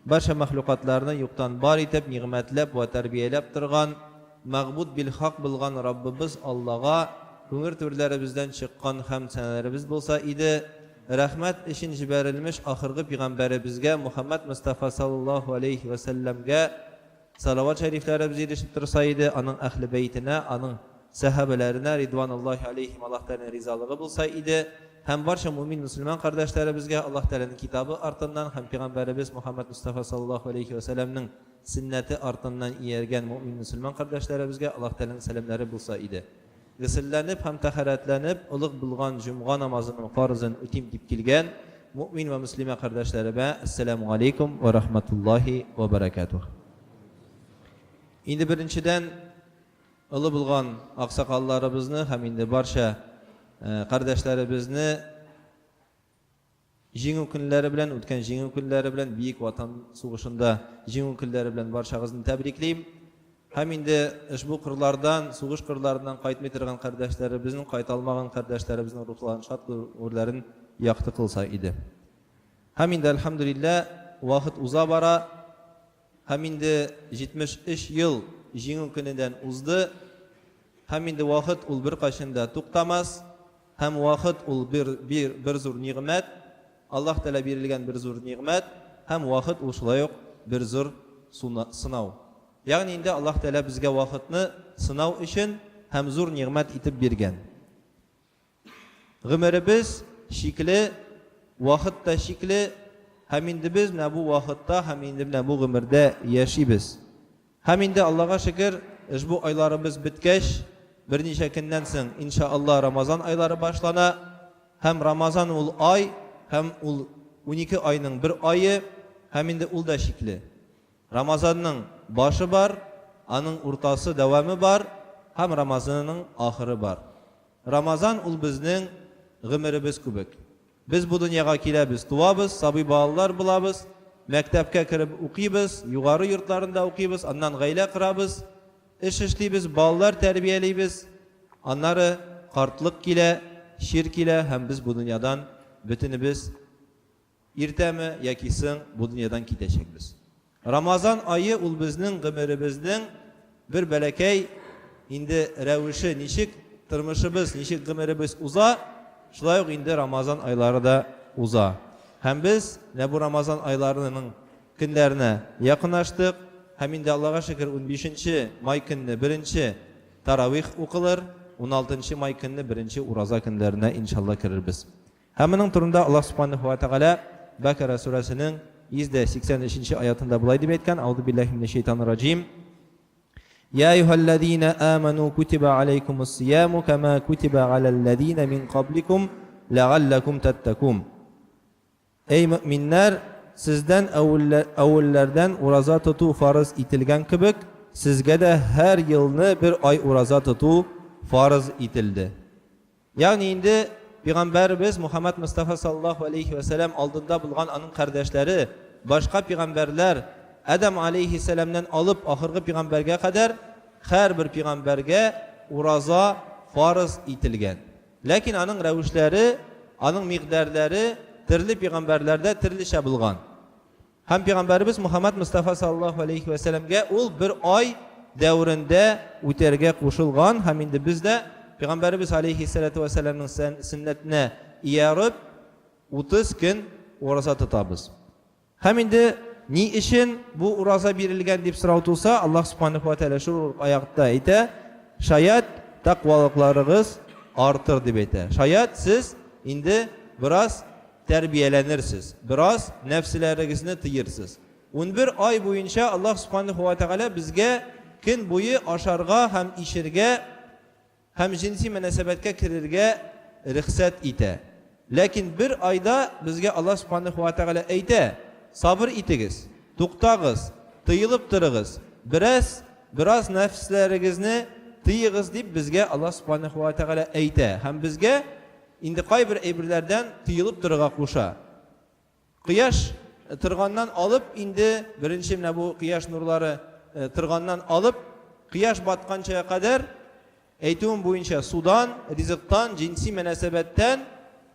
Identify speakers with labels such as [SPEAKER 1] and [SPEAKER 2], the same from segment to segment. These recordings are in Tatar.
[SPEAKER 1] Барча мәхлукатларны юктан бар итеп, нигъмәтләп вә тәрбияләп торган, мәгъбуд бил хак булган Раббыбыз Аллага күңер түрләребездән чыккан хәмд сәнәләребез булса иде, рәхмәт өчен җибәрелмеш ахыргы пигамбәребезгә Мухәммәд Мостафа саллаллаһу алейһи вә сәлләмгә салават шәрифләребез ирешеп торса иде, аның әһле бәйтенә, аның сәхабәләренә ридвануллаһи алейһим Аллаһ Тәгаләнең ризалыгы булса иде, һәм барча муэмин мөселман кардәшләребезгә Аллаһ Тәгаләнең китабы артыннан һәм пигамбәребез Мухәммәд Мостафа саллаллаһу алейһи вә сәлләмнең сөннәте артыннан ияргән муэмин мөселман кардәшләребезгә Аллаһ Тәгаләнең сәламнәре булса иде. Госелләнеп һәм тәһарәтләнеп, олуг булган җомга намазының фарызын үтим дип килгән муэмин вә мөслимә кардәшләремә Әссәләмү галәйкүм вә рахматуллаһи вә бәрәкәтүһ. Инде беренчедән, олы булган аксакалларыбызны һәм инде барча кардәшләребезне Җиңү көннәре белән, үткән Җиңү көннәре белән, Бөек Ватан сугышында Җиңү көннәре белән барчагызны тәбриклим. Һәм инде ошбу кырлардан, сугыш кырларыннан кайтмый торган кардәшләребезнең, кайта алмаган кардәшләребезнең рухларын шат гүрләрен якты кылса иде. Һәм инде, әлхәмдүлилләһ, вакыт уза бара. Һәм инде 73 ел Җиңү көнедән узды. Һәм инде вакыт ул беркайчан да туктамас. Һәм вакыт ул бер, бер, бер зур нигъмәт, Аллаһ Тәгалә бирелгән бер зур нигъмәт, һәм вакыт ул шулай ук бер зур суна, сынау. Ягъни инде Аллаһ Тәгалә безгә вакытны сынау өчен һәм зур нигъмәт итеп биргән. Гомеребез чикле, вакыт та чикле, һәм инде без менә бу вакытта һәм инде менә бу гомердә яшибез. Һәм инде, Аллага шөкер, ошбу айларыбыз беткәч, берничә көннән соң, инша Алла, Рамазан айлары башлана. Һәм Рамазан ул ай, һәм ул 12 айның бер ае, һәм инде ул да чикле. Рамазанның башы бар, аның уртасы, дәвамы бар, һәм Рамазанының ахыры бар. Рамазан ул безнең гомеребез күбек. Без бу дөньяга киләбез, туабыз, сабый балалар булабыз, мәктәпкә кереп укыйбыз, югары йортларында укыйбыз, аннан гаилә корабыз, эш эшлибез, балалар тәрбиялибез. Аннары картлык килә, чир килә һәм без бу дөньядан бөтенебез иртәме яки соң бу дөньядан китәчәкбез. Рамазан ае ул безнең гомеребезнең бер бәләкәй инде рәвеше, ничек тормышыбыз, ничек гомеребез уза, шулай ук инде Рамазан айлары да уза. Һәм без менә бу Рамазан айларының көннәренә якынлаштык, һәм инде Аллага шөкер, унбишенче май көнне беренче таравих укылыр, уналтынчы май көнне беренче ураза көннәренә иншалла керербез. Һәм моның турында Аллаһ Субханаһу ва Тәгалә Бәкара сүрәсенең 183 нче аятында болай дип әйткән, Аузу биллаһи минәш шәйтанир раҗим. Я әйюһәлләзина аману кутиба алейкумус сияму кама кутиба аләлләзина мин кабликум ләгалләкум таттакум. Эй мөэминнәр, сездән әүвәлләрдән ураза тоту фарыз ителгән кебек, сезгә дә һәр елны бер ай ураза тоту фарыз ителде. Ягъни инде пигамбәребез Мухаммад Мостафа саллаллаһу алейһи вә сәлам алдында булган аның кардәшләре, башка пигамбәрләр, Адәм алейһиссәламнән алып ахыргы пигамбәргә кадәр һәрбер пигамбәргә ураза фарыз ителгән. Ләкин аның рәвешләре, аның микъдарләре төрле пигамбәрләрдә төрлечә булган. Һәм пәйгамбәребез Мухаммад Мостафа саллаллаһу алейһи вә сәлләмгә ул бер ай дәверендә үтәргә кушылган һәм инде без дә пәйгамбәребез алейһиссалату вә сәламның сөннәтенә ияреп 30 көн ураза тотабыз. Һәм инде ни өчен бу ураза бирелгән дип сорау туса, Аллаһ субханаһу ва тәгалә шул ук аятта әйтә, шаят тәкъвалыкларыгыз артыр дип әйтә. Шаят сез инде бераз тәрбияләнерсез, бераз нәфселәрегезне тыерсыз. 11 ай буенча Аллаһ Субханаһу ва Тәгалә безгә көн буе ашарга һәм ишергә һәм җенси мөнәсәбәткә керергә рөхсәт итә. Ләкин бер айда безгә Аллаһ Субханаһу ва Тәгалә әйтә, сабыр итегез, туктагыз, тыелып торыгыз, бераз, бераз нәфсләрегезне тыегыз дип безгә Аллаһ Субханаһу ва Тәгалә әйтә һәм безгә Инде кайбер әйберләрдән тыелып торырга куша. Кояш торганнан алып, инде беренче менә бу кояш нурлары торганнан алып, кояш батканчага кадәр, әйтүем буенча, судан, ризыктан, җенси мөнәсәбәттән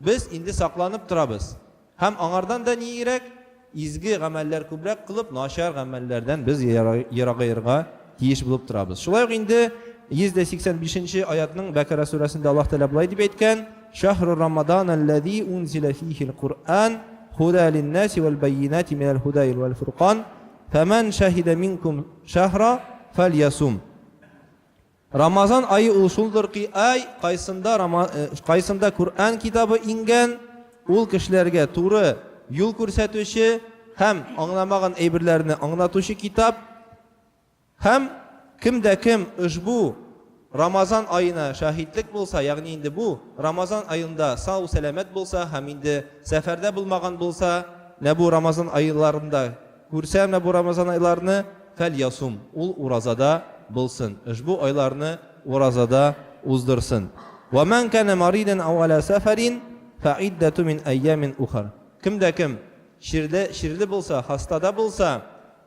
[SPEAKER 1] без инде сакланып торабыз. Һәм аңардан да ни кирәк? изге гамәлләр күбрәк кылып, начар гамәлләрдән без ерагаерга тиеш булып торабыз. Шулай ук инде 185 нче аятның Бәкара сүрәсендә Аллаһ Тәгалә болай дип әйткән: Шәһру Рамадан аллази унзила фихил Куръан худа линнаси вәл байинати минәл худа вәл фуркан фәмән шәһидә минкум шәһра фәльясум. Рамазан ае ул шулдыр ки ай, кайсында, кайсында Коръән китабы иңгән, ул кешеләргә туры юл күрсәтүче һәм аңламаган әйберләрне аңлатучы китап. Һәм кем дә кем ошбу Рамазан аена шаһитлек булса, ягъни инде бу Рамазан аенда сау-сәламәт булса һәм инде сәфәрдә булмаган булса, менә бу Рамазан айларында күрсә менә бу Рамазан айларны, фәльясум, ул уразада булсын, ошбу айларны уразада уздырсын. Вә мән кәнә маридан ау аля сәфәрин, фәгыйддәту мин әййамин ухар. Кем дә кем чирле, чирле булса, хастада булса,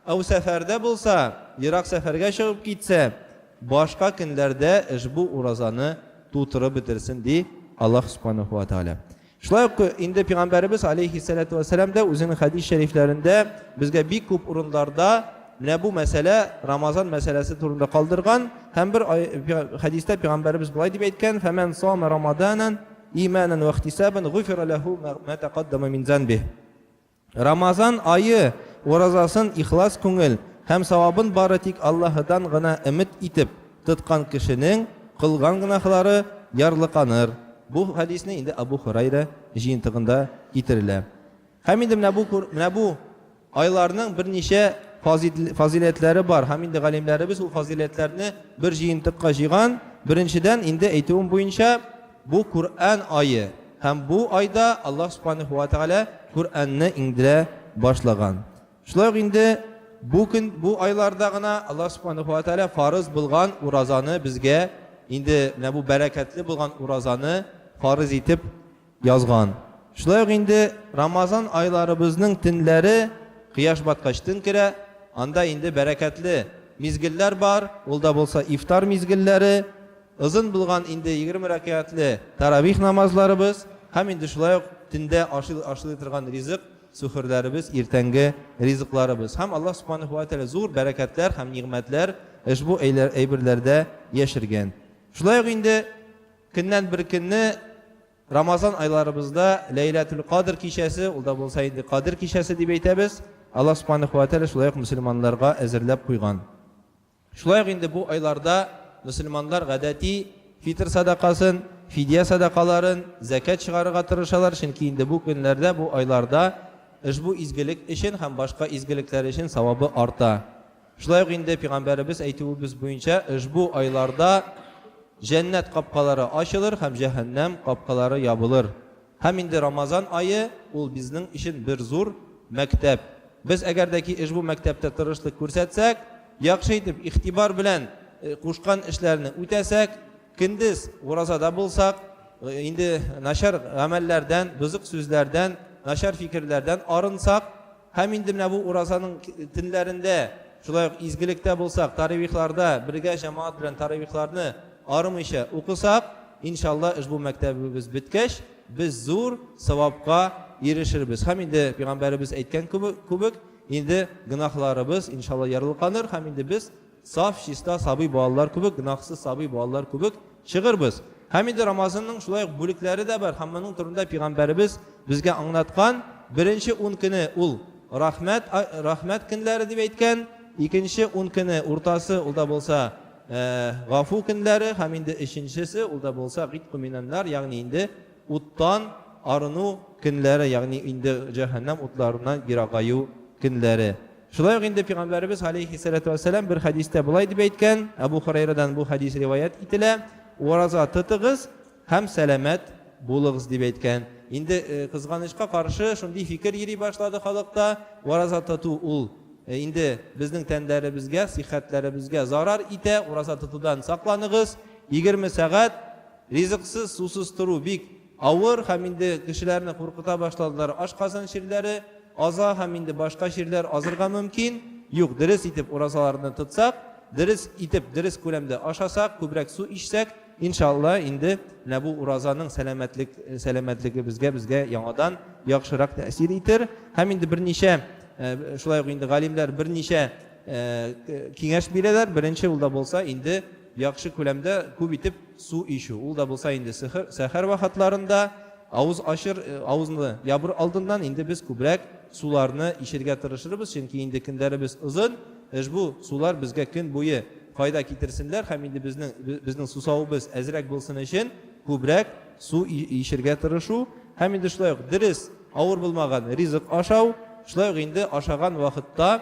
[SPEAKER 1] ау сәфәрдә булса, ерак сәфәргә чыгып китсә, башка көннәрдә ошбу уразаны тутырып бетерсен, ди Аллаһ Субханәһү вә Тәгалә. Шулай ук инде пәйгамбәребез алейһиссалату вәссәлам дә үзенең хәдис шәрифләрендә безгә бик күп урыннарда менә бу мәсьәлә, Рамазан мәсьәләсе турында калдырган һәм бер хәдистә пәйгамбәребез болай дип әйткән: "Фәмән сама рамаданан иманан ва ихтисабан гуфира ләһу ма тәкаддама мин занбих". Рамазан ае уразасын ихлас күңел һәм савабын бары тик Аллаһыдан гына өмет итеп тоткан кешенең кылган гөнаһлары ярлыканыр. Бу хәдисне инде Абу Һурайра җыентыгында китерелә. Һәм инде менә бу менә бу айларның берничә фазыйләтләре бар һәм инде галимнәребез ул фазыйләтләрне бер җыентыкка җыйган. Беренчедән, инде әйтүем буенча, бу Коръән ае. Һәм бу айда Аллаһ Субханәһү вә Тәгалә Коръәнне иңдерә башлаган. Шулай ук инде бу көн, бу айларда гына Аллаһ Субханәһү вә Тәгалә фарыз булган уразаны безгә, инде менә бу бәрәкәтле булган уразаны фарыз итеп язган. Шулай ук инде Рамазан айларыбызның төннәре кояш баткач төн керә, анда инде бәрәкәтле мизгелләр бар, ул да булса ифтар мизгелләре, Озын булган инде 20 рәкәгатьле таравих намазларыбыз һәм инде шулай ук төндә ашый ашый торган ризык, сөхерләребез, иртәнге ризыкларыбыз. Һәм Аллаһ Субханаһу ва Тәгалә зур бәрәкәтләр һәм нигъмәтләр ошбу әйберләрдә яшергән. Шулай ук инде көннән бер көнне Рамазан айларыбызда Ләйләтүл Кадр кичәсе, ул да булса инде Кадер кичәсе дип әйтәбез, Аллаһ Субханаһу ва Тәгалә шулай ук мөселманнарга әзерләп куйган. Шулай ук инде бу айларда мөселманнар гадәти фитр сәдакасын, фидия сәдакаларын, зәкят чыгарырга тырышалар, чөнки инде бу көннәрдә, бу айларда ошбу изгелек өчен һәм башка изгелекләр өчен савабы арта. Шулай ук инде пәйгамбәребез әйтүебез буенча ошбу айларда җәннәт капкалары ачылыр һәм җәһәннәм капкалары ябылыр. Һәм инде Рамазан ае ул безнең өчен бер зур мәктәп. Без әгәр дә ки ошбу мәктәптә тырышлык күрсәтсәк, яхшы итеп, игътибар белән кушкан эшләрне үтәсәк, көндез уразада булсак, инде начар гамәлләрдән, бозык сүзләрдән, начар фикерләрдән арынсак, Һәм инде менә бу уразаның төннәрендә шулай ук изгелектә булсак, таравихларда бергә җәмәгать белән таравихларны арымыйча укысак, иншалла, ошбу мәктәбебез беткәч, без зур савапка ирешербез. Һәм инде пәйгамбәребез әйткән кебек, инде гөнаһларыбыз, иншалла, ярлыканыр һәм инде без Саф, чиста сабый балалар кебек, гөнаһсыз сабый балалар кебек чыгырбыз. Һәм инде Рамазанның шулай ук бүлекләре дә бар, һәм моның турында пәйгамбәребез безгә аңлаткан. Беренче ун көне ул рәхмәт, рәхмәт көннәре дип әйткән, икенче ун көне уртасы ул да булса гафу көннәре, һәм инде өченчесе ул да булса гитку минәннар, ягъни инде уттан арыну көннәре, ягъни инде җәһәннәм утларыннан ерагаю көннәре. Шулай ук инде пәйгамбәребез алейһиссалату вәссәлам бер хәдистә болай дип әйткән, Әбу Хурайрадан бу хәдис риваять ителә, Ураза тотыгыз һәм сәламәт булыгыз дип әйткән. Инде э, кызганычка каршы шундый фикер йөри башлады халыкта, ураза тоту ул э, инде безнең тәннәребезгә, сихәтләребезгә зарар итә, ураза тотудан сакланыгыз. 20 сәгать ризыксыз, сусыз тору бик авыр һәм инде кешеләрне куркыта башладылар ашказан чирләре аза һәм инде башка чирләр азырга мөмкин. Юк, дөрес итеп уразаларны тотсак, дөрес итеп, дөрес күләмдә ашасак, күбрәк су ичсәк, иншалла, инде менә бу уразаның сәламәтлек, сәламәтлегебезгә безгә яңадан яхшырак тәэсир итер. Һәм инде берничә шулай ук инде галимнәр берничә киңәш бирәләр. Беренче ул да булса инде яхшы күләмдә күп итеп су эчү. Ул да булса инде сәхәр вакытларында авыз ачыр, авызны ябыр алдыннан инде без күбрәк суларны эчергә тырышырбыз, чөнки инде көннәребез озын, ошбу сулар безгә көн буе файда китерсеннәр һәм инде безнең безнең сусавыбыз әзрәк булсын өчен күбрәк су эчергә тырышу һәм инде шулай ук дөрес, авыр булмаган ризык ашау, шулай ук инде ашаган вакытта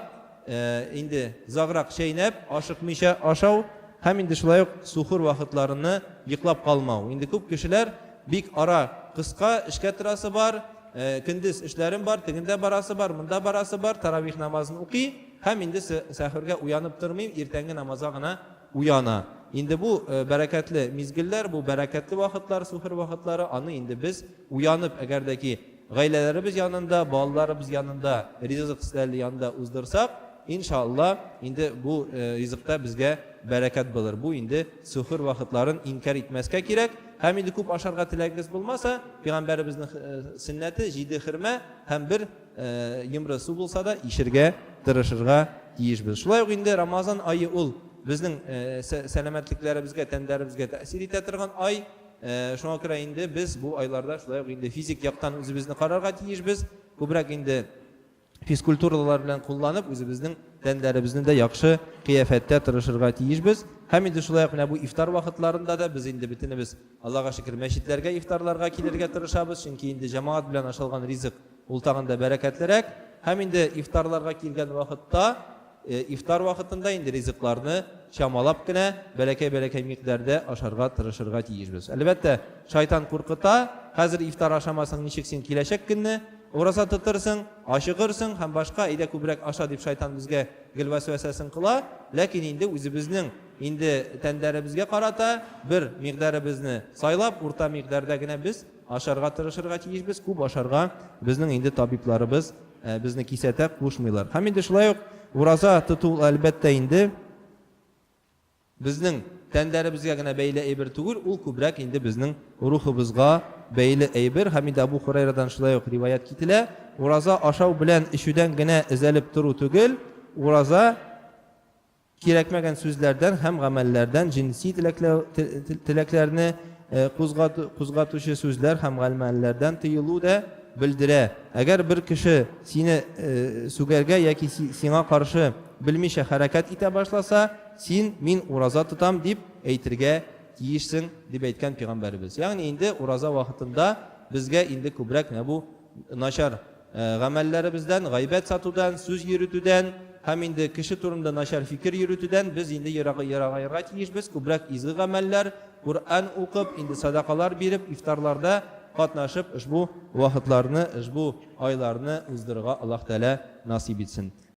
[SPEAKER 1] инде озаграк чәйнәп, ашыкмыйча ашау һәм инде шулай ук сухур вакытларыны йоклап калмау. Инде күп кешеләр бик ара кыска, эшкә торасы бар, көндез эшләрем бар, тегендә барасы бар, монда барасы бар, таравих намазын укый һәм инде сәхүргә уянып тормыйм, иртәнге намазга гына уяна. Инде бу бәрәкәтле мизгелләр, бу бәрәкәтле вакытлар, сухур вакытлары, аны инде без уянып, әгәр дә ки гаиләләребез янында, балаларыбыз янында, ризык өстәле янында уздырсак, иншалла, инде бу ризыкта безгә бәрәкәт булыр. Бу инде сухур вакытларын инкяр итмәскә кирәк. Һәм инде күп ашарга теләгегез булмаса, пәйгамбәребезнең сөннәте 7 хөрмә һәм бер йомры су булса да эчергә тырышырга тиешбез. Шулай ук инде Рамазан ае ул безнең сәламәтлекләребезгә, тәннәребезгә тәэсир итә торган ай. Шуңа күрә инде без бу айларда шулай ук инде физик яктан үзебезне карарга тиешбез. Күбрәк инде физкультуралар белән кулланып, үзебезнең тәннәребезне дә яхшы кыяфәттә тырышырга тиешбез. Һәм инде шулай ук менә бу ифтар вакытларында да без инде бөтенебез, Аллага шөкер, мәчетләргә ифтарларга килергә тырышабыз, чөнки инде җәмәгать белән ашалган ризык ул тагын да бәрәкәтлерәк. Һәм инде ифтарларга килгән вакытта, ифтар вакытында инде ризыкларны чамалап кенә, бәләкәй-бәләкәй микъдарда ашарга тырышырга тиешбез. Әлбәттә, шайтан куркыта, хәзер ифтар ашамасаң, ничек син киләчәк көнне ураза тотырсың, ачыгырсың һәм башка, әйдә күбрәк аша дип шайтан безгә гел вәсвәсәсен кыла. Ләкин инде үзебезнең инде тәннәребезгә карата бер микъдарыбызны сайлап, урта микъдарда генә без ашарга тырышырга тиешбез. Күп ашарга безнең инде табибларыбыз безне кисәтә, кушмыйлар. Һәм инде шулай ук ураза тоту әлбәттә инде безнең тәннәребезгә генә бәйле әйбер түгел, ул күбрәк инде безнең рухыбызга бәйле әйбер. Һәм инде Абу Хурайрадан шулай ук риваять кителә: ураза ашау белән эчүдән генә өзәлеп тору түгел, ураза кирәкмәгән сүзләрдән һәм гамәлләрдән, җенси теләкләрне кузгатучы сүзләр һәм гамәлләрдән тыелу да белдерә. Әгәр бер кеше сине сүгәргә яки сиңа каршы белмичә хәрәкәт итә башласа, син мин ураза тотам дип әйтергә тиешсең, дип әйткән пәйгамбәребез. Ягъни инде ураза вакытында безгә инде күбрәк менә бу начар гамәлләребездән, гайбәт сатудан, сүз йөрүтүдән һәм инде кеше турында начар фикер йөрүтүдән без инде ерагаерга тиешбез, күбрәк изге гамәлләр, Коръән укып, инде садакалар биреп, ифтарларда катнашып, ошбу вакытларны, ошбу айларны уздырырга Аллаһ Тәгалә насыйп итсен.